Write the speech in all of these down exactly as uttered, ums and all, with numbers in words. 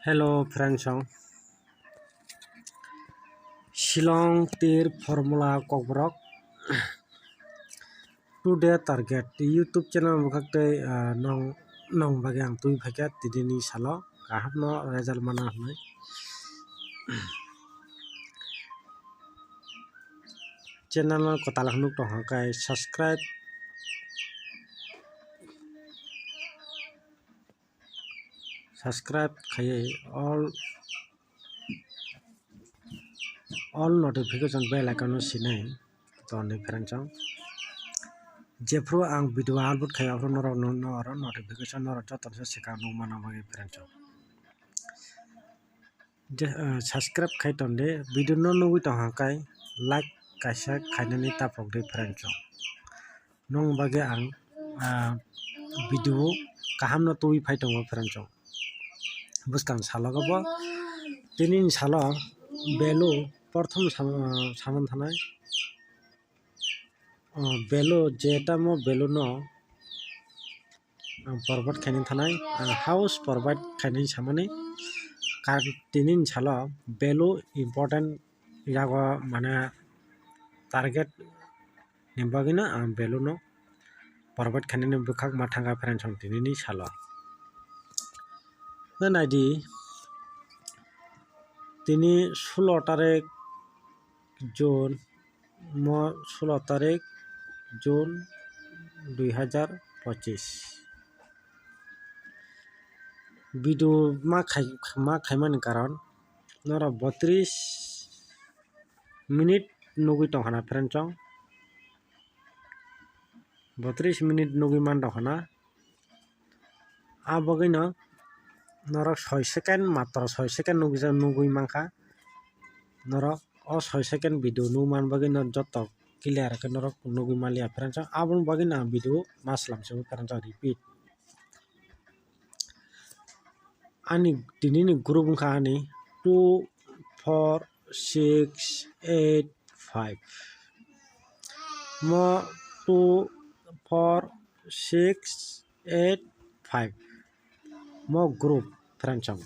Hello friends song. Shillong tir formula kokborok. Today target YouTube channel bwkhak tei, ah, nong, nong bagwi ang twi phaikha tinini salo kaham no result mana hwnwi. Channel no kwtal hwnwi tong hwnkhe subscribe, subscribe khaiwi all, all notification bell icon no sinai tongdi friends song. Jephru ang video upload khai aphuru norok no, no oro notification norok joto no swkang nukmano bagwi friends song. Je, ah, subscribe khai tongdi, video no nugwi tong hwnkhe like kaisa khainani tapokdi friends song. Nong bagwi ang, ah, video kaham no twi phai tongo friends song. Bwskang salo bo tini salo belu porthom sam-, ah, saman thanai, ah, belu je tamo belu no ang provide khainani thanai, ang house provide khainani samani, kar tini salo belu important yago mane target ni bagwino ang belu no provide khainani bwkhak ma thangkha friends song tinini salo. Hwnkhe naidi tini sulo tarik June, mo sulo tarik June dui hazar pochis. Video ma khai, ma khaimani karon norok botris minute nugwi tongkhana friends song, botris minute nugwi man tongkhana. A bagwino norok soi second, matro soi second nukjak, nugwi mankha. Norok o soi second video nukman bagwi no joto clear khe norok nugwi manliya friends song. Aboni bagwino ang video ma slam se friends song, repeat. Ani tinini group wngkha ani two four six eight five. Mo two four six eight five. Mo group friends song.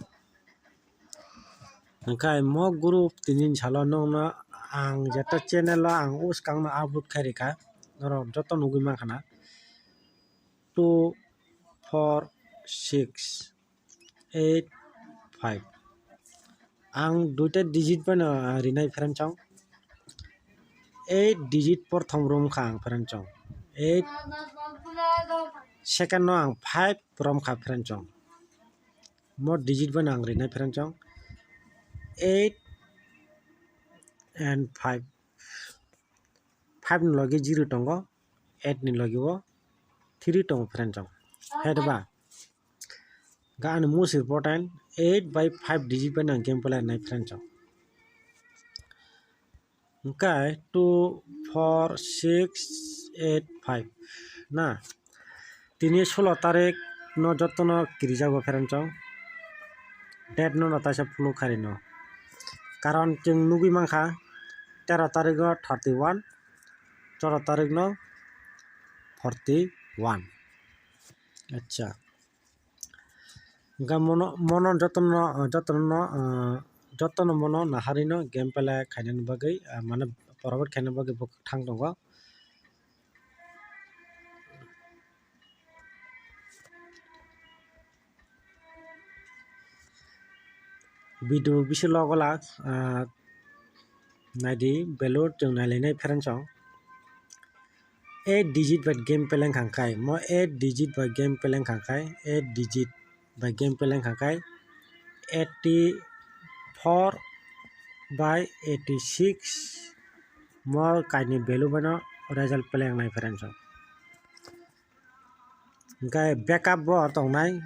Hwnkhe mo group tini salo nokno ang jeta channel o ang bwskang no upload khai rikha, norok joto nugwi mankha na two four six eight five. Ang duita digit bai no rinai friends song. Eight digit porthom rom kha ang friends song. Eight second no ang five rom kha friends song. Mo digit bai no ang rinai friends song. Eight and five. Five ni logi zero tongo, eight ni logi o three tongo friends song. Hwnkhe ba? Ga ani most important eight by five digit bai no game play nai friends song. Hwnkhe two four six eight five na. Tini sulo tarik no jotono kirijago friends song. Date no no taisa phuluk kharino. Karon chwng nugwi mankha tero tarik o thirty one, choro tarik no forty one. Acha. Hwnkhe mono, mono jotono, jotono, ah, jotono mono naharino game play khainani bagwi, ah, mane provide khainani bagwi bo thang tongo. Video bisi logola, ah, naidi belur chwng nailainai friends song. Eight digit bai game play kha khai, mo eight digit bai game play kha khai, eight digit bai game play kha khai, eighty four by eighty six mo kaini value bai no result play nai friends song. Hwnkhe backup bo tongnai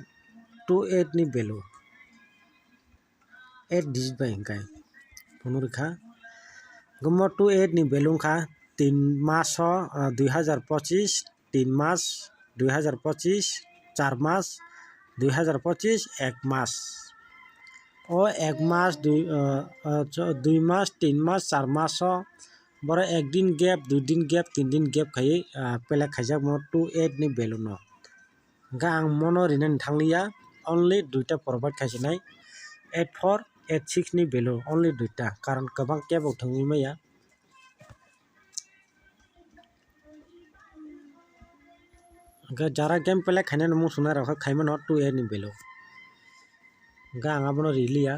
two eight ni value, eight digit bai hwnkhe phunuk rwkha. Hwnkhe mo two eight ni value wngkha tin maso, ah, dui hazar pochis, tin mas dui hazar pochis, char mas dui hazar pochis, ek mas. O ek mas, dui, ah, ah, cho-, dui mas, tin mas, char maso borok ek din gap, dui din gap, tin din gap khaiwi, ah, play khaijakmo two eight ni value no. Hwnkhe ang mono rinani thangliya, only duita provide khaisinai, eight four, eight six ni value only duita, karon kwbang kebo thwngwi maya. Hwnkhe jara game play khainani muchunai rok khe khaimano two eight ni value. Hwnkhe ang abono riliya.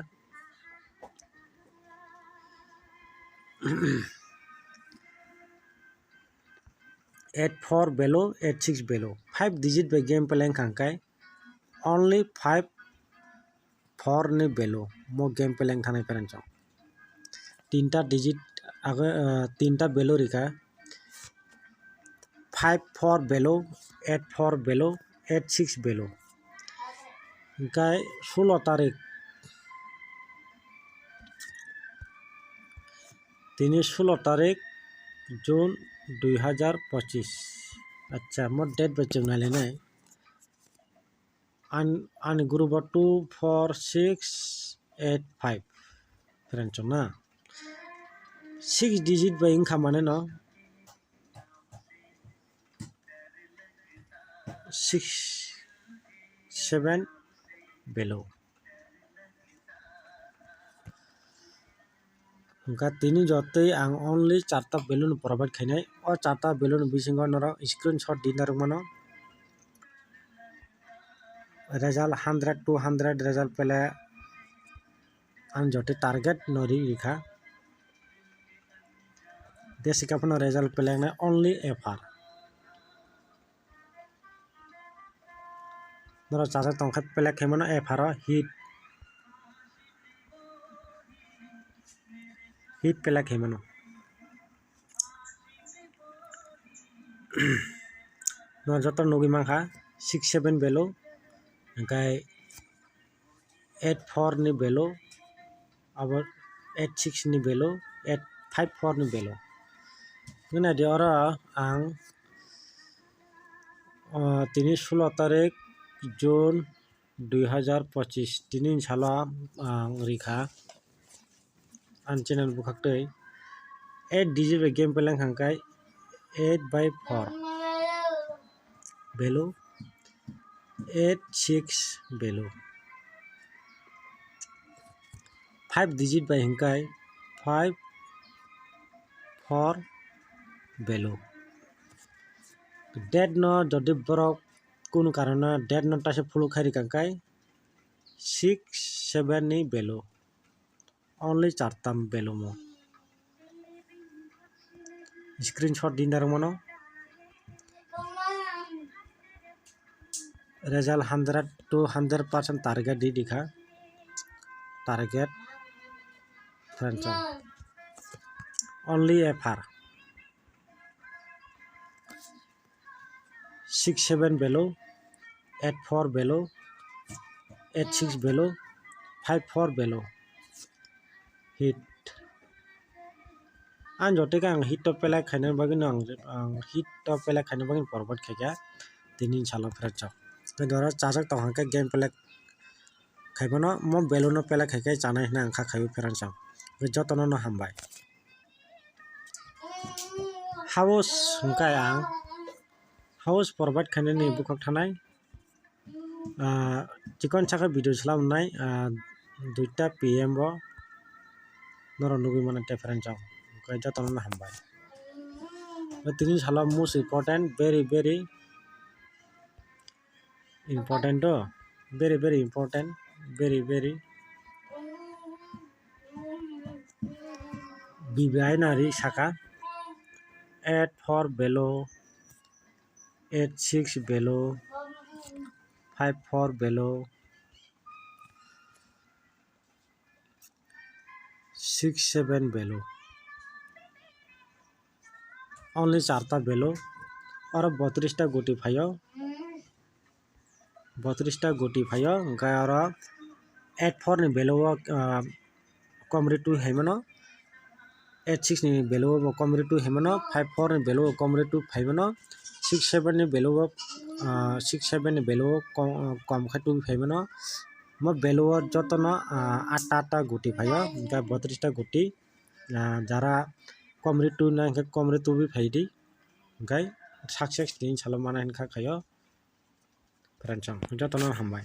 Eight four value, eight six value, five digit bai game play wngkha hwnkhe only five four ni value mo game play wngthanai pherang chong. Tinta digit age, ah, tinta value rikha, five four value, eight four value, eight six value. Hwnkhe sulo tarik, tini sulo tarik June dui hajar pochis. Acha, mo date bai chwng nailainai. An-, ani group o two four six eight five pherang chong na. Six digit bai wngkha mane no. Six seven value. Hwnkha tini jotoi ang only charta value no provide khainai. O charta value ni bisingo norok screenshot di narwk mano. Result hundred, two hundred result pele ang jotoi target no ri rikha. Desika phano result pele only F R. Norok chajak tong khe play khaimano F R o hit. Hit play khaimano. Norok joto nugwi mankha six seven value, hwnkhe eight four ni value, abo eight six ni value, eight five four ni value. Nini di oro ang, o, tini sulo tarik June dui hajar pochis, tini salo ang rikha. Ang channel bwkhaktwi eight digit bai game play wngkha hwnkhe eight by four value, eight six value, five digit bai hwnkhe five four value. Date no jodi borok kunu karone date no taisa follow khai rikha hwnkhe six seven ni value. Only charta value mo. Screenshot di narwk mano. Result hundred to hundred percent target di dikha. Target. Friends, only F R. Six seven value, eight four value, eight six value, five four value. Hit. Ang joto khe ang hit to play khaina bagwi no ang, ang hit to play khaina bagwi forward khaikha tini salo pherang chok. Tei doro chajak tong hwnkhe game play khaimano mo value no play khaikhe chanai hwnwi ang kha khaiwi pherang chok. Jotono no hambai. House hwnkhe ang house provide khainani bukhuk thanai, ah, chikon sakhe video swlamnai, ah, duita P M o norok nugwi mano difference o, hwnkhe jotono no hambai. Tini salo most important, very, very important o, very, very important, very, very B B I nari saka, eight four value, eight six value, five four value, six seven value. Only charta value. Oro botris ta guti phaio. Botris ta guti phaio. Hwnkhe oro eight four ni value o, ah, komri two hai mano. Eight six ni value o bo komri two hai mano. Five four ni value o komri two hai mano. Six seven ni value o, ah, six seven ni value o kom, kom khe two hai mano. Mo value o jotono, ah, atta atta guti phaio. Hwnkhe botris ta guti. Ah, jara komri two nang khe komri two bi phai di. Hwnkhe success ni salo mana hwn kha khaio. Pherang chong jotono hambai.